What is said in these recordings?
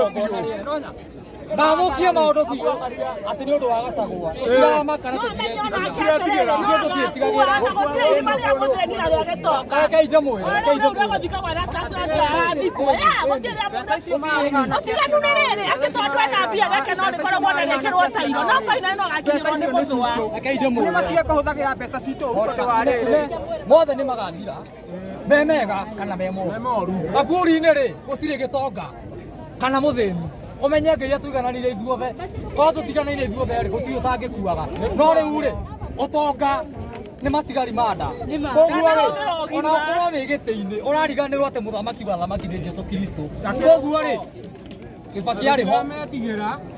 Igongona rĩene nonya mathũkie maũndũ biũ atĩ nĩ ũndũ wa Gachagua tũtiramaka na tũtiretigĩra ithuĩ tũtiĩtigagĩra. Rekei ndĩmwĩre, rekei ndĩmwĩre. Ũtiganu nĩ rĩrĩ atĩ tondũ ena mbia reke no rĩkoragwo na rĩkĩrwo tairo no baina no gakinyĩrwo nĩ mũthũa. Rekei ndĩmwĩre. Matige kũhũthagĩra mbeca citũ ũru tondũ wa rĩrĩ. Mothe nĩ magathira me mega kana me moru. Maburi-inĩ rĩ gũtirĩ gĩtonga kana mũthĩni. Ũmenye Ngai atũigananire ithuothe, korwo tũtiganaine ithuothe rĩ gũtirĩ ũtangĩkuaga. No rĩu rĩ ũtonga nĩ matigari ma nda. Koguo rĩ ona ũkorwo wĩ gĩtĩ-inĩ ũrariganĩrwo atĩ mũthamaki wa thamaki nĩ Jesu Kristo. Koguo rĩ Kibaki arĩ ho,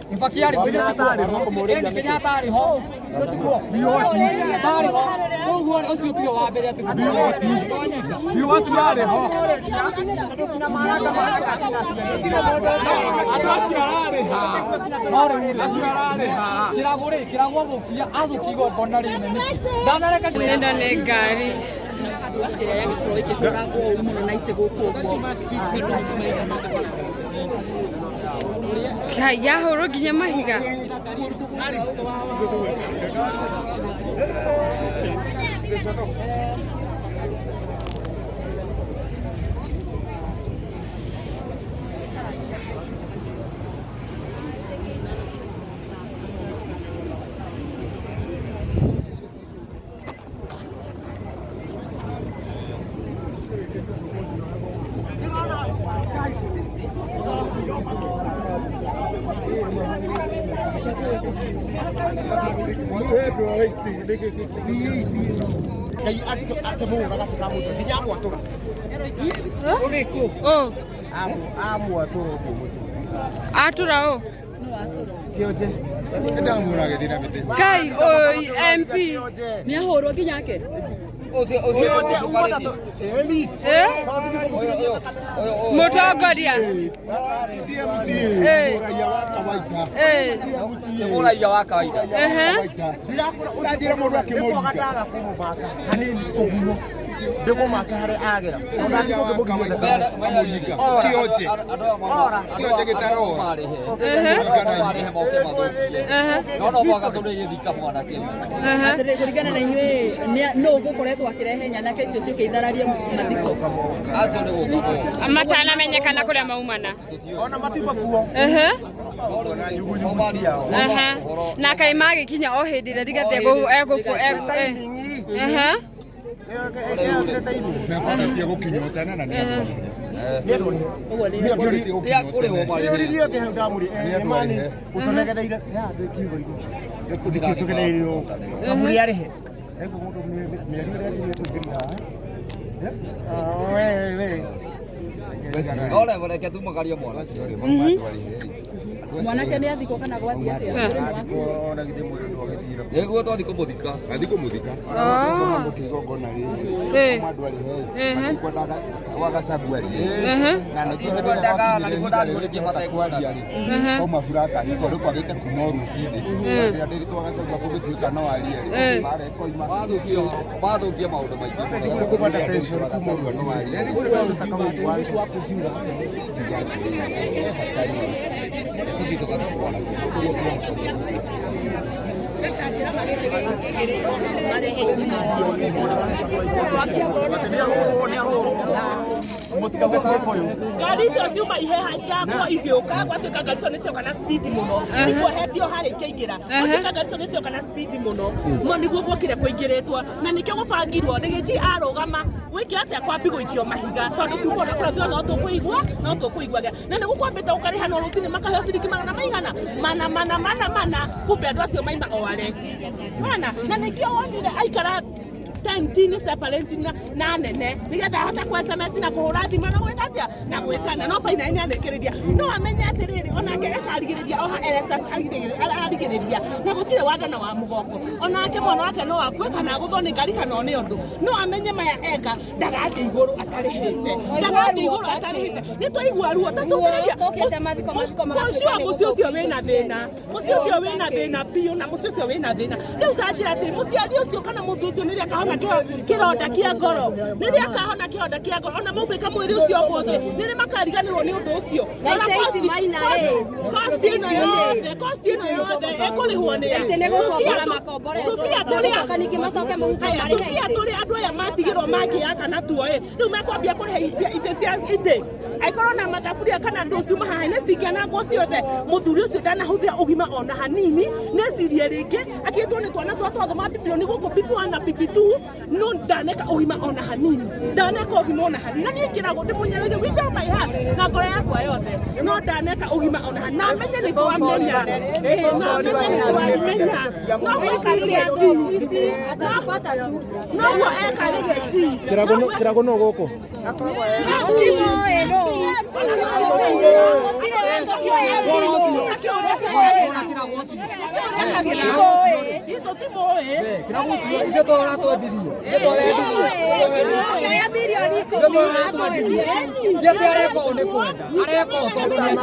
Kibaki arĩ ho, ithuĩ tikuo. Kenyatta arĩ ho, ithuĩ tikuo. Marĩ ho. Koguo rĩ, ũcio tiwe wa mbere atĩ gũkorwo twanyita. Andũ acio ararĩha. No rĩu rĩ, Kĩragũ rĩ, Kĩragũ athũkia, athũkia igongona rĩnene nĩkĩ? Ndanareka Nenda nĩ ngari. Ĩrĩa yagĩkorwo ĩkĩhũrangwo ũru mũno na itĩ gũkũ ũguo. Kai yahũrwo nginya mahiga. Ngai akĩmũhũra gacĩra mũtwe nginya amwatũra. Ũrĩkũ? Ũ, Amwatũra ũguo mũtwe. atũra ũ. Kĩonje. Nĩndamwĩra agĩthiĩ na mĩtĩ. Kai oi MP. Nĩ ahũrwo nginya ake. Kĩonje uma na ĩni. Eh? Mũtongoria. Ti MCA, Eh. mũraiya wa kawaida. Eh. Mũraiya wa kawaida. Ehe. Ũranjĩra mũndũ akĩmũringa. Ndĩkwaga kũmũmaka hanini ũguo. Ndĩkũmaka harĩa agera. Ona ndikũngĩmũgiria thakame. Amũringa. Kĩonje. Kĩonje gĩtarora. Ehe. Marĩhe moke mathũkie. Ehe. No no mwaka tũrĩgĩthika mwanake. Ehe. Atĩrĩrĩ, kũringana na inyuĩ nũ ũgũkoretwo akĩrehe nyanake icio ciũke ithararie mathiko? Acio nĩ gũka moka. Matanamenyekana kũrĩa maumana. Ona matima kuo. Ehe. Nyugunyugu ciao. Ehe. Na kaĩ magĩkinya o hĩndĩ ĩrĩa Rigathĩ egũbũ. Ehe. Mekwambĩtie gũkinya tene na nĩ andũ arĩhe. Ũguo nĩ Mekwambĩtie gũkinya Kũrĩhwo tene. marĩhe. Nĩũririe ũngĩ hau ndamũri. Nĩ andũ arĩhe. Ũtũnegereire. Ya twĩ kiugo igũrũ. Nĩkĩo tũgereire ũũ. Kamũri arĩhe. Rĩu mũndũ mĩeri ĩrĩa anjirie kũingĩria haha. We we. No reke reke tumagarie mwanake. Mwanake nĩ athikwo kana gwathiĩ atĩa? Ona githĩ mwĩrĩ ndwagĩthira. Nĩguo twathi kũmũthika. Athiĩ kũmũthika. Oh. Gũkĩ igongona rĩrĩ. Eh. Kuma andũ arĩhe. Ehe. Matikwendaga gwa Gachagua arĩhe. Ehe. Na nĩkĩo Nĩguo hĩndĩ ĩrĩa ndendaga, na gwakinyire nĩguo ihinda ndarigwo rĩrĩa nĩkĩ ngĩhota kwaria rĩ, Ehe. kauma buraka hingo rĩu kwagĩte kuma o rũcinĩ. Rĩrĩa ndĩrĩtwo Gachagua kũngĩtuĩka no arie rĩ, Eh. mara ĩkoima. Mathũkie ũhoro, mathũkie maũndũ maingĩ mũno. Kũmanda tension kuma o no arie. Ngiuga atĩrĩrĩ, he bata rĩrĩ, Tũthiĩ tũgathike mwanake. Ngari icio ciuma iheha njakwo igĩũka gwatuĩka ngari icio nĩ cioka na speed mũno nĩkuohetio harĩ kĩingĩra gwatuĩka ngari icio nĩ cioka na speed mũno mo nĩguo guokire kũingĩrĩtwo na nĩkĩo gũbangirwo rĩgĩji arũgama gwĩkio atĩa kwambi gũikio mahiga tondũ kuma ona kũrathio no tũkũigua no tũkũiguaga na nĩ gũkwambĩte gũkarĩhanwo rũcinĩ makaheo ciringi magana maigana mana mana mana mana kumbe andũ acio maima o areci wana na nĩkĩo wonire aikara tenti-inĩ separate na nene nĩgetha ahote ku SMS na kũhũra thimũ na gwĩka atĩa na gwĩkana no baina nĩ arĩkĩrĩria no amenye atĩrĩrĩ onake akarigĩrĩria oha LSS arigĩrĩria na gũtirĩ wanda na wa mũgongo onake mwana wake no akue kana agũthwo nĩ ngari kana one ũndũ no amenye maya eka ndagathiĩ igũrũ atarĩhĩte ndagathiĩ igũrũ atarĩhĩte nĩ twaigua ruo ta cũthĩrĩria Tũkĩte mathiko, mathiko for magatuĩka sure nĩ mũciĩ ũcio gũthũkio wĩna thĩna mũciĩ ũcio wĩna thĩna biũ na mũciĩ ũcio wĩna thĩna rĩu ta njĩra atĩ mũciari ũcio kana mũndũ ũcio nĩrĩa akahona kĩronda kĩa ngoro nĩrĩa akahona kĩronda kĩa ngoro ona maumbĩka mwĩrĩ ũcio ũmũthĩ nĩrĩ makariganĩrwo nĩ ũndũ ũcio Na Ona ite ici maina rĩ. Kosti ĩno yothe, kosti ĩno yothe ĩkũrĩhwo nĩ a? Itĩ nĩ gũkombora makomboretwo. Tũbia tũrĩa Macoka ningĩ macoke mũhuko Haya, marĩhe tũbia itĩ. tũrĩa andũ aya matigĩrwo mangĩaka natuo ĩ rĩu mekwambia kũrĩha itĩ cia itĩ angĩkorwo na mathaburia kana ndũ ciuma haha nĩ cingĩanangwo ciothe. Mũthuri ũcio ndanahũthĩra ũgima ona hanini, nĩcirie rĩngĩ akĩtwo nĩ twana twa twathoma bibilioni gũkũ PP1 na PP2, no ndaneka ũgima ona hanini, ndaneka ũgima ona hanini, na niĩ njĩragwo ndĩmũnyereire with all my heart na ngoro yakwa yothe, no ndaneka ũgima ona hanini, na menye nĩ twamenya, ĩĩ na menye nĩ twamenya, no gwĩkarĩre chi, noguo ekarĩre chi. Kĩrago no gũkũ. Ithuĩ tũrora twendirie. Ithuĩ tũrendirie. Ithuĩ tũrora twendirie. Ithuĩ areka ũũ nĩ kwenda. Areka ũũ tondũ nĩ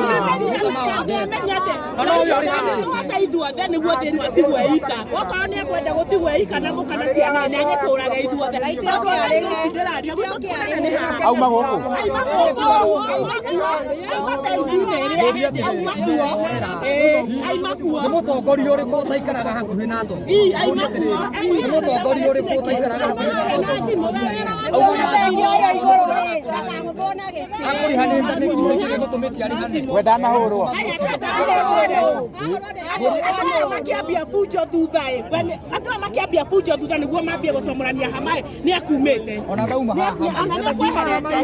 Twaka ithuothe nĩguo thĩna atigwo ika, okorwo nĩ ekwenda gũtigwo ika na mũka na ciana nĩ agĩtũraga ithuothe, tondũ ona ithuĩ ndĩraria gwitũ tũkũnene nĩ haha. Auma gũkũ. Auma gũkũ, auma kuo, auma taũni-inĩ ĩrĩa, auma kuo, ĩĩ, auma kuo. Nĩ mũtongoria ũrĩkũ ũtaikaraga hakuhĩ na atongoria? Ii, auma kuo. Nĩ mũtongoria ũrĩkũ ũtaikaraga hakuhĩ na atongoria? Akũrĩhanĩte nĩkĩ? Nĩkĩ gĩgũtũmĩte arĩhane? We ndanahũrwo. Andũ aya makĩambia bunjo thutha ĩ, andũ aya makĩambia bunjo thutha nĩguo mambie gũcomorania hamaĩ nĩ akumĩte. Ona ndauma haha. Ona nĩ akweherete.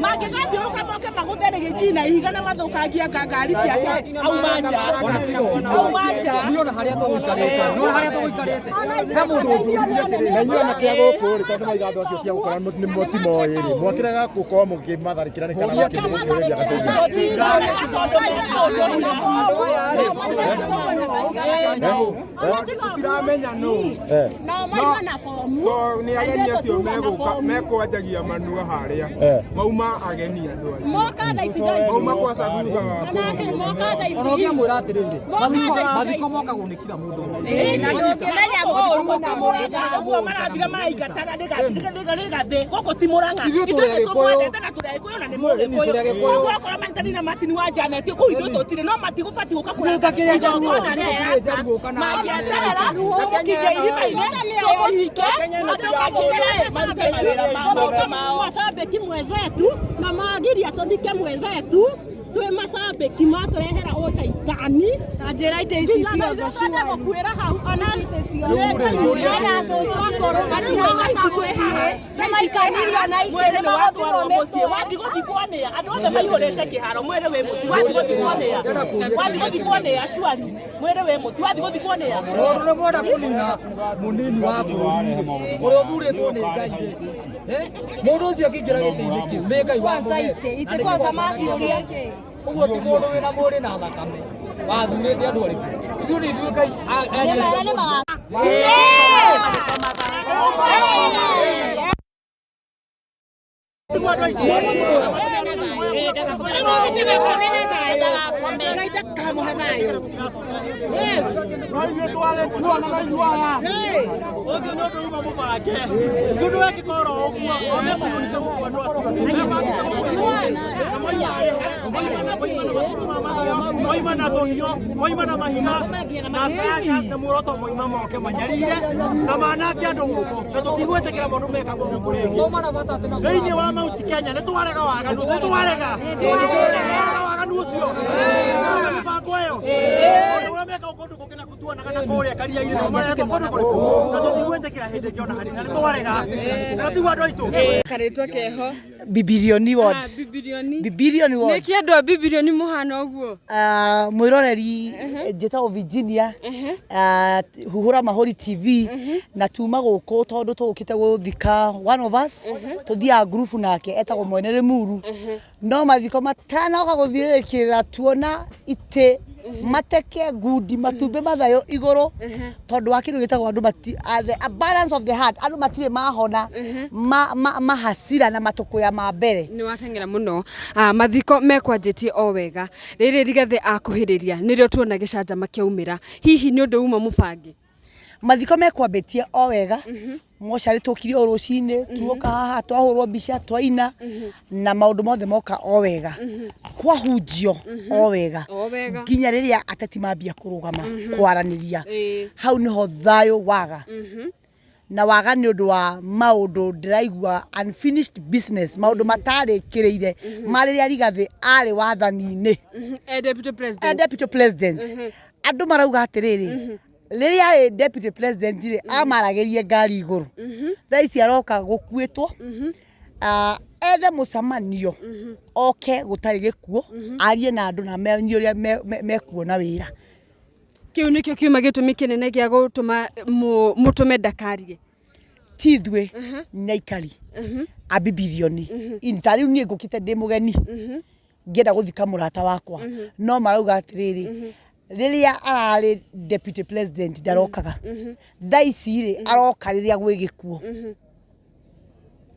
Mangĩgathiũrũka moke magũthe rĩgĩchi na ihiga na mathũkangie ngari ciake auma nja. Auma nja. Niĩ ona harĩa tũgũikarĩte, nĩ harĩa tũgũikarĩte. He mũndũ ũnjũririe atĩrĩrĩ. Na inyuĩ anake a gũkũ rĩ, tondũ maiga andũ acio ti a gũkora nĩ mũtimoĩ rĩ, mwakĩrega gũkorwo mũkĩmatharĩkĩra nĩ kana mũkĩmũrĩria Gachagua? Tondũ meka ũndũ Tũtiramenya nũ. Eh, To nĩ ageni acio megũka mekwanjagia manua harĩa. Eh. Mauma ageni andũ acio. Mauma kwaca thutha wa Ona ũngĩamwĩra atĩrĩrĩ, mathiko mokagwo nĩ kila mũndũ. Ũguo marathira maraingataga rĩgathĩ gũkũ ti Mũrang'a. Ithuĩ Ithuĩ tũrĩ Agĩkũyũ. nĩtũmwendete na tũrĩ Agĩkũyũ na nĩ Mũgĩkũyũ. Tũrĩ Agĩkũyũ. Koguo okorwo manyitanĩire na Martin wa Janet kũu ithuĩ tũtirĩ, no matigũbatiĩ gũka Ithuĩ tũtakĩrĩ Njaruo. igongona rĩa Tũtakĩrĩ Erasta. Njaruo kana Mangĩeterera tũmũkinyie irima-inĩ tũmũhike andũ makĩre marute mawĩra ma maũndũ mao. Macambĩki mwenzetu na magiria tũthike mwenzetu twĩ macambĩki matũrehera ũcaitani Na njĩra itĩ ici ciothe twende gũkuĩra hau ona Mwĩrĩ nĩ watwarwo mũciĩ wathiĩ gũthikwo nĩa andũ othe maihũrĩte kĩharo mwĩrĩ wĩ mũciĩ wathiĩ gũthikwo nĩa wathiĩ gũthikwo nĩa cwari mwĩrĩ wĩ mũciĩ wathiĩ gũthikwo nĩa Tondũ nĩ mwenda kũnina mũnini wa bũrũri rĩ, ũrĩa ũthurĩtwo nĩ Ngai rĩ, mũndũ ũcio akĩingĩra gĩtĩ-inĩ kĩu nĩ Ngai wamũhe. Itĩ kwanza makiuria kĩ? Ũguo ti mũndũ wĩna mwĩrĩ na thakame wathurĩte andũ arĩkũ. Ithuĩ nĩ ithuĩ Ngai Nĩ mera nĩ maga Ũcio nĩ ũndũ uma mũbange. Ũndũ wekĩka oro ũguo, o mekũnyonite gũkũ andũ acio mebangĩte gũkũ na moima arĩhe, moima na moima na mabuku ma mathomo, moima na tũhiũ, moima na mahiga na slashers na muoroto moima moke manyarire na manange andũ gũkũ na tũtigwĩtĩkĩra maũndũ mekagwo gũkũ rĩngĩ. Mauma na bata atĩ na Thĩinĩ wa Mount Kenya nĩ twarega waganu, nĩ twarega. Twarega waganu ũcio. Twarega mĩbango ĩyo. Ũndũ ũrĩa mekagwo kũndũ kũngĩ na tuonaga na kũrĩa karia-inĩ nĩguo marekwo kũndũ kũrĩkũ na tũtigwĩtĩkĩra hĩndĩ ĩngĩ ona hanini na nĩ twarega na tiguo andũ aitũ. Karĩtwa keho. Bibirioni ward. Ah, Bibirioni. Bibirioni ward. Nĩkĩ andũ a Bibirioni mũhana ũguo? Ah, mwĩroreri njĩtagwo Virginia, ah, huhũra mahũri TV na tuma gũkũ tondũ tũkĩte gũthika one of us tũthiaga ngurubu nake etagwo mwene Limuru no mathiko matanoka gũthirĩrĩkĩra tuona itĩ mateke ngundi matumbĩ mathayo igũrũ tondũ wa kĩndũ gĩtagwo andũ mati the balance of the heart andũ matirĩ mahona mahasira na matũkũya ma mbere. Nĩ wateng'era mũno. Mathiko mekwanjĩtie o wega rĩrĩ Rigathĩ akuhĩrĩria nĩrĩo tuona gĩcanjama kĩaumĩra, hihi nĩ ũndũ uma mũbange? Mathiko mekwambĩtie o wega, mocarĩ tũkire o rũcinĩ, tuoka haha twahũrwo mbica, twaina na maũndũ mothe moka o wega, kwahunjio o wega. O wega. Nginya rĩrĩa ateti mambia kũrũgama kwaranĩria, hau nĩho thayũ waga na waga nĩ ũndũ wa maũndũ ndĩraigua unfinished business, maũndũ matarĩkĩrĩire ma rĩrĩa Rigathĩ arĩ wathani-inĩ. Deputy president. Deputy president. Andũ marauga atĩrĩrĩ, rĩrĩa arĩ deputy president rĩ, amaragĩrie ngari igũrũ, thaa ici aroka gũkuĩtwo. Ethe mũcemanio oke gũtarĩ gĩkuũ, arie na andũ na menye ũrĩa mekuona wĩra. Kĩu nĩkĩo kiuma gĩtũmi kĩnene gĩa gũtũma mũtũme ndakarie. Ti ithuĩ, nĩ aikari a Bibilioni. Ta rĩu niĩ ngũkĩte ndĩ mũgeni ngĩenda gũthika mũrata wakwa, no marauga atĩrĩrĩ, rĩrĩa ararĩ deputy president ndarokaga, thaa ici rĩ aroka rĩrĩa gwĩ gĩkuũ,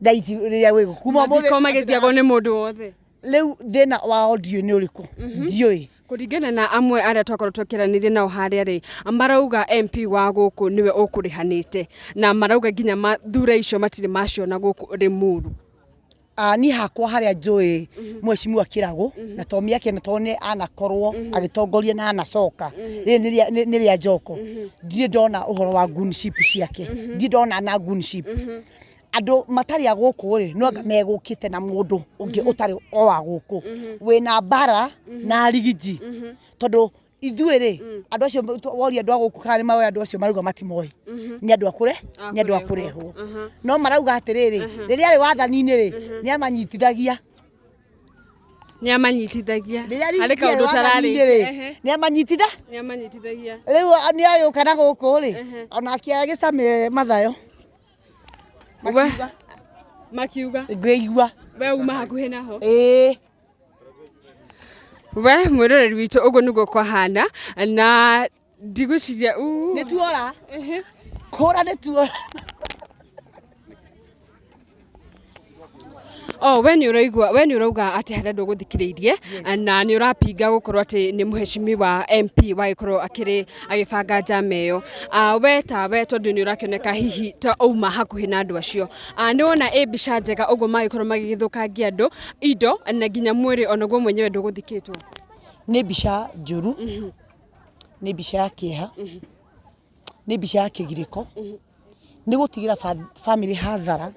thaa ici rĩrĩa gwĩ gĩkuũ kuma ũmũthĩ. Mathiko magĩthiagwo nĩ mũndũ wothe. Rĩu thĩna wa audio nĩ ũrĩkũ ndiũĩ. Kũringana na amwe arĩa twakorwo tũkĩranĩria nao harĩa rĩ, marauga MP wa gũkũ nĩwe ũkũrĩhanĩte, na marauga nginya thura icio matirĩ maciona gũkũ Limuru. Niĩ hakwa harĩa njũĩ mheshimiwa Kĩragũ na to mĩaka ĩno, tondũ nĩ anakorwo agĩtongoria na anacoka rĩrĩ nĩ rĩa njoko, ndirĩ ndona ũhoro wa gunship ciake, ndirĩ ndona na gunship. Andũ matarĩ a gũkũ rĩ, no anga megũkĩte na mũndũ ũngĩ ũtarĩ o wa gũkũ wĩna mbara na rigiji, tondũ ithuĩ rĩ, andũ acio woria andũ a gũkũ kana nĩ maoĩ andũ acio, marauga matimoĩ, nĩ andũ akũre, nĩ andũ a kũrehwo. No marauga atĩrĩrĩ, rĩrĩa arĩ wathani-inĩ rĩ, nĩ amanyitithagia. Nĩ amanyitithagia. Rĩrĩa harĩ Rigiji arĩ kaũndũ wathani-inĩ rĩ, ũtararĩkia. nĩ amanyititha Nĩ amanyitithagia. Rĩu nĩ agĩũka na gũkũ rĩ, onake agĩcame mathayo. We makiuga ngĩigua. We uma hakuhĩ naho. Ĩĩ. We mwĩroreri witũ, ũguo nĩguo kwahana na ndigwĩciria Nĩ tuora kũra, nĩ tuora. Oh, we nĩ ũraigua, we nĩ ũrauga atĩ harĩ andũ ũgũthikĩrĩirie na nĩ ũrapinga gũkorwo atĩ nĩ mũheshimiwa MP wagĩkorwo akĩrĩ agĩbanga njama ĩyo. We tawe tondũ nĩ ũrakĩoneka hihi ta auma hakuhĩ na andũ acio, nĩ wona ĩ mbica njega ũguo magĩkorwo magĩgĩthũkangia andũ indo na nginya mwĩrĩ onaguo mwenyewe ndũgũthikĩtwo? Nĩ mbica njũru, nĩ mbica ya kĩeha, nĩ mbica ya kĩgirĩko, nĩ gũtigĩra family hathara,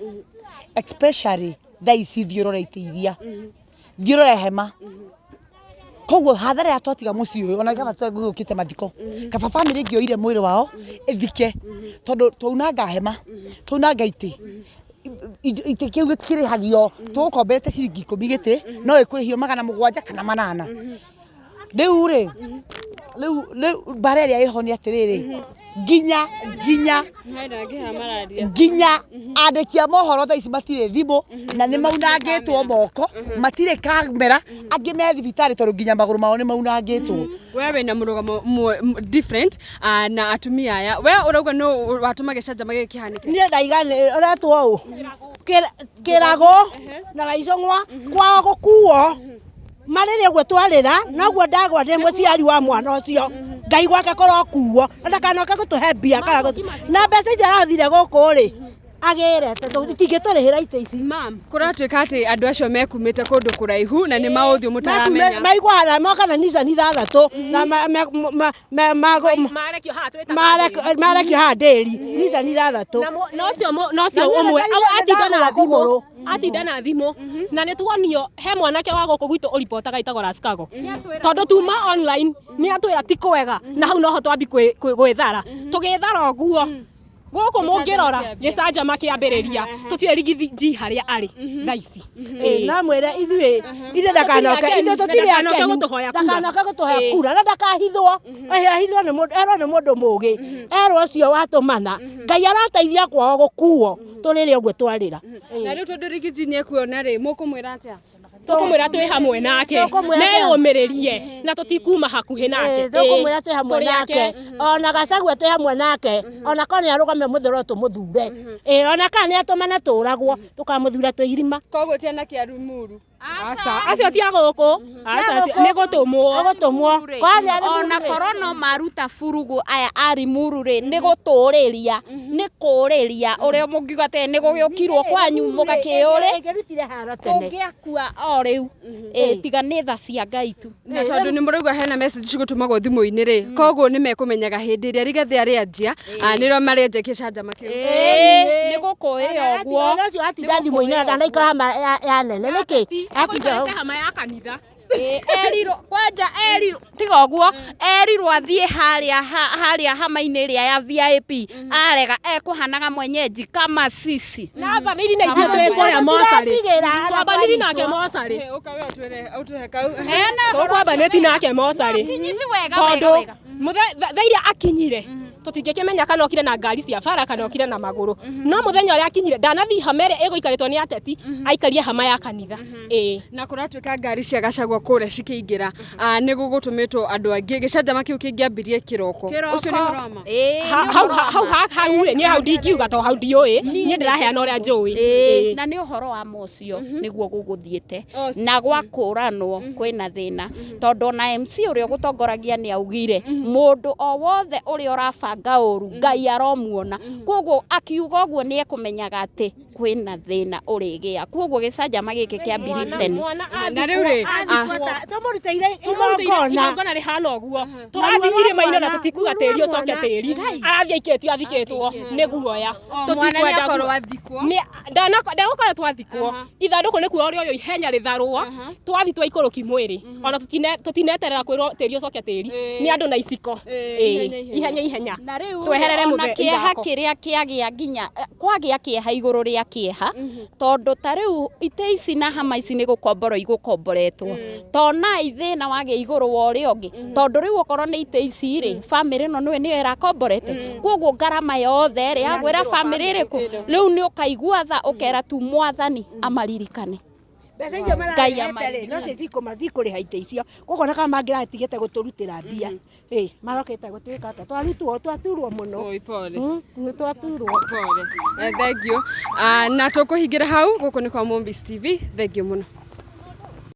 especially thaa ici thiĩ ũrore itĩ iria, thiĩ ũrore hema. Koguo hathara ĩrĩa twatiga mũciĩ ũyũ, ona kaba tũgũkĩte mathiko, kaba family ĩngĩoire mwĩrĩ wao ĩthike, tondũ twaunanga hema, twaunanga itĩ, itĩ kĩu kĩrĩhagio tũgũkomberete ciringi 10 gĩtĩ, no ĩkũrĩhio 700 kana 800. Rĩu rĩ, rĩu mbara ĩrĩa ĩho nĩ atĩrĩrĩ, nginya nginya andĩki a mohoro thaa ici matirĩ thimũ na nĩ maunangĩtwo moko, matirĩ kamera, angĩ me thibitarĩ tondũ nginya magũrũ mao nĩ maunangĩtwo. We wĩna mũrũgamo different na atumia aya, we ũrauga no watũma gĩcanjama gĩkĩ kĩhanĩke? Niĩ ndaiga nĩ ũretwo ũ Kĩragũ na Gaicũng'wa kwao gũkuo marĩrĩ ũguo twarĩra, noguo ndagwa ndĩ mũciari wa mwana ũcio, Ngai gwake kũrokuo na ndakanoke gũtũhe mbia kana na mbeca icio arathire gũkũ rĩ agĩre itingĩtũrĩhĩra itĩ ici. Mam, kũratuĩka atĩ andũ acio mekumĩte kũndũ kũraihu na nĩ maũthiũ mũtaramenya. Maigua harĩa moka na Nissan 6 na marekio haha twĩtaga marekio haha ndĩri Nissan 6. Na ũcio na ũcio Na niĩ ũmwe reke au atinda na ndagũra thimũ kũgũrũ. Atinda na thimũ na nĩ tuonio he mwanake wa gũkũ gwitũ ũripotaga ĩtagwo Rascago, tondũ tuma online nĩ atwĩra ti kwega, na hau noho twambi gwĩthara tũgĩthara ũguo gũkũ mũngĩrora gĩcanjama kĩambĩrĩria, tũtiũĩ Rigathi G harĩa arĩ thaa ici. Ĩĩ, no mwĩre ithuĩ ndakanoke, ithuĩ tũtirĩ Ndakanoke akenu. gũtũhoya kura. Ndakanoke gũtũhoya kura na ndakahithwo. Ahithwo nĩ mũndũ, erwo nĩ mũndũ mũgĩ, erwo ũcio watũmana Ngai arateithia kwao gũkuo tũrĩre ũguo twarĩra. Na rĩu tondũ Rigathi nĩ ekuona rĩ, mũkũmwĩra atĩa? Tũkũmwĩra twĩ hamwe nake. Tũkũmwĩra Neyũmĩrĩrie na tũtikuma hakuhĩ nake. Ĩĩ, tũkũmwĩra twĩ hamwe Tũrĩ nake. ake. Ona Gachagua twĩ hamwe nake, ona korwo nĩ arũgame mũthũro tũmũthure. Ĩĩ, ona kana nĩ atũmane tũragwo, tũkamũthura twĩ irima. Koguo ti anake a Limuru? Aca, acio ti a gũkũ. Aca, nĩ gũtũmwo. Gũtũmwo. Ona korwo no maruta burugu aya a Limuru rĩ, nĩ gũtũrĩria, nĩ kũrĩria ũrĩa mũngiuga atĩ nĩ gũgĩũkirwo kwanyu mũgakĩũrĩ Ĩngĩrutire haro tene. Tũngĩakua o rĩu. Ĩ, tiga nĩ tha cia Ngai tu. Na tondũ nĩ mũrauga hena message cigũtũmagwo thimũ-inĩ rĩ, koguo nĩ mekũmenyaga hĩndĩ ĩrĩa Rigathĩ arĩanjia, nĩrĩo marenja gĩcanjama kĩu. Ĩ, nĩ gũkũĩra ũguo. Ona ũcio atinda thimũ-inĩ na ndanaikara hama ya nene nĩkĩ? Atinda hau. Hama ya kanitha. Ĩ, erirwo kwanja erirwo tiga ũguo, erirwo athiĩ harĩa harĩa hama-inĩ ĩrĩa ya VIP, arega ekũhanaga mwenyeji kama sisi. Na ambanĩri na ithuĩ twĩ kũrĩa mocarĩ. Twambanĩri nake mocarĩ. Tũkwambanĩti nake mocarĩ. Kinyithi wega wega Tondũ wega. thaa iria akinyire tũtingĩkĩmenya kana okire na ngari cia bara kana okire na magũrũ, no mũthenya ũrĩa akinyire ndanathiĩ hama ĩrĩa ĩgũikarĩtwo nĩ ateti, aikarie hama ya kanitha. Ĩĩ. Na kũratuĩka ngari cia Gachagua kũrĩa cikĩingĩra, nĩ gũgũtũmĩtwo andũ angĩ gĩcanjama kĩu kĩngĩambirie kĩroko. Ũcio nĩ ũhoro wa ma? Hau hau hau rĩ, niĩ hau ndingiuga to hau ndiũĩ, niĩ ndĩraheana ũrĩa njũĩ. Ĩĩ, na nĩ ũhoro wa ma ũcio nĩguo gũgũthiĩte na gwakũranwo kwĩna thĩna, tondũ ona MC ũrĩa ũgũtongoragia nĩ augire mũndũ o wothe ũrĩa ũrabanga ũru Ngai aromuona. Koguo akiuga ũguo nĩ ekũmenyaga atĩ kwĩna thĩna ũrĩgĩa, koguo gĩcanjama gĩkĩ kĩambirie tene. Na rĩu rĩ, Tũmũrutĩire Tũmũrutĩire igongona. Igongona rĩhana ũguo, tũrathiĩ irĩma-inĩ na tũtikuga tĩri ũcoke tĩri, arathiĩ aikĩtio athikĩtwo nĩ guoya. Mwana nĩ akorwo athikwo. Ndegũkorwo twathikwo ithandũkũ nĩ kuoya ũrĩa ũyũ ihenya rĩtharwo, twathi twaikũrũki mwĩrĩ, ona tũtineterera kwĩrwo tĩri ũcoke tĩri nĩ andũ na iciko. Ĩĩ, ihenya ihenya. Na rĩu Tweherere ona mũthe kĩeha ithako. kĩrĩa kĩagĩa nginya kwagĩa kĩeha igũrũ rĩa kĩeha, tondũ ta rĩu itĩ ici na hama ici nĩ gũkomborwo igũkomboretwo, tonai thĩna wagĩa igũrũ wa ũrĩa ũngĩ, tondũ rĩu okorwo nĩ itĩ ici rĩ, bamĩrĩ ĩno nĩwe nĩyo ĩrakomborete, koguo ngarama yothe rĩ yagwĩra bamĩrĩ ĩrĩkũ, rĩu nĩ ũkaigua tha ũkera tu Mwathani amaririkane. Mbeca icio Ngai mararehete rĩ, no cio cikũrĩha itĩ icio, koguo ona kana mangĩratigĩte gũtũrutĩra mbia, ĩ marokĩte gũtuĩka atĩa, twarutwo twaturwo mũno. Oi, pole. Nĩ twaturwo. Pole. Thank you. Na tũkũhingĩra hau gũkũ nĩ kwa Mombis TV. Thank you mũno.